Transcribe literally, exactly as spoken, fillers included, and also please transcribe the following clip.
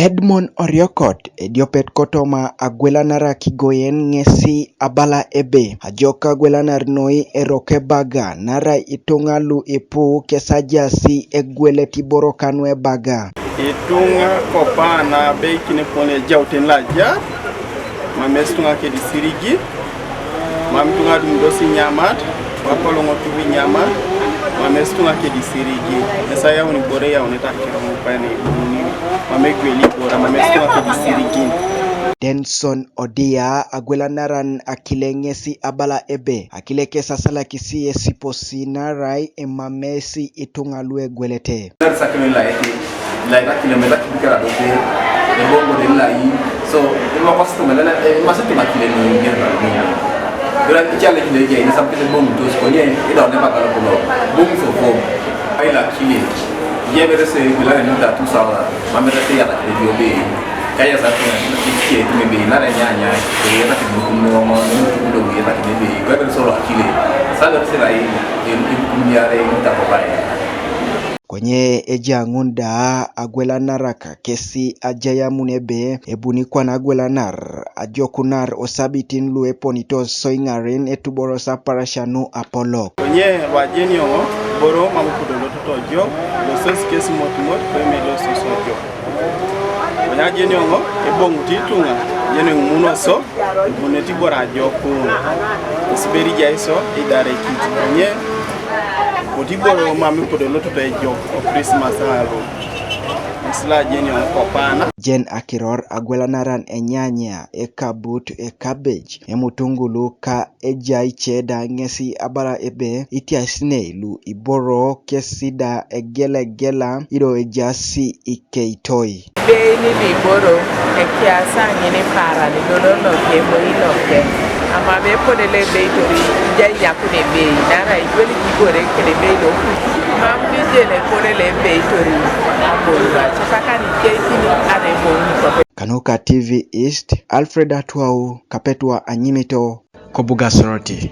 Edmond Oriokot, ediopet kotoma agwelanarak igoyen, ŋesi abala ebe, ajok agwelanar noi eroko ebaga, naarai ituŋa lu ipu kes ajaasi egwelet iboro kanu ebaga. Ituŋa kopana abeikin epone ejauten laja, mam esi ituŋa kedi isirigin, mam ituŋa adumudos inyamat, wakoloŋ otur inyamat, mam esi ituŋa kedi isirigin. Ŋesi ayaun ibore eyaunit akiro ŋupain ibuni, mam egweli ibore, mam esi ituŋa kedi isirigin. Denson Odia, agwelanaran akile, ŋesi abala ebe, akile kes asalakisi esiposi naarai emamesi ituŋa lu egwelete. Nari sakini laete, laete akile meda kibikara dote, ebongo de lai. So, ima kwa situ meda, ima situ makile ni ngena ni. Dura kichale kile ya ina sabkete bongo to skonye, ida ne bakala kulo. Bongo so bongo. Ai la kile. Ye bere se bila ni ta tu sawa. Mamere se ya la kile dio be. Kaya sa tu na kile tu me be na nyanya. Ye ta kile kulo mo, kulo ye ta kile be. Kwa bere so la kile. Sa bere se la ye, ye kulo ya re ta ko ba. Konye ejaŋun da agwelanarak kesi ajayamun ebe ebuni kwana agwelanar ajokunar osabitin lu eponitos soiŋaren etuboros aparasia nu apolok. Konye lu ajeni eoŋ iboro mam epodoloto tojok, losos kes motimot, koime losos ojok. Konye ajeni eoŋ eboŋut ituŋa, ajeni eoŋ imunoso, imunete iboro ajokun. Esiberi ijaiso idarekit. Konye koti iboro mam epodoloto tojok o Christmas alo. Ŋesi lo ajeni eoŋ kopana. Jen akiror agwelanaran enyanya, ekabut, ekabej, emutungulu ka ejai ce da, ŋesi abala ebe itiasinei lu iboro kesi da egelegela ido ejaasi ikeitoi. Bei ni lu iboro ekiasa ŋin ipara ni lolo loke moi loke. Ama be podele bei tori ijai yakun ebei nara ijweli jibore kede bei loku. Mam nijele podele bei tori abolu ace paka ni keikini are bolu kope. Kanuka T V East, Alfred Atuau, Kapetua Anyimito, Kobuga Soroti.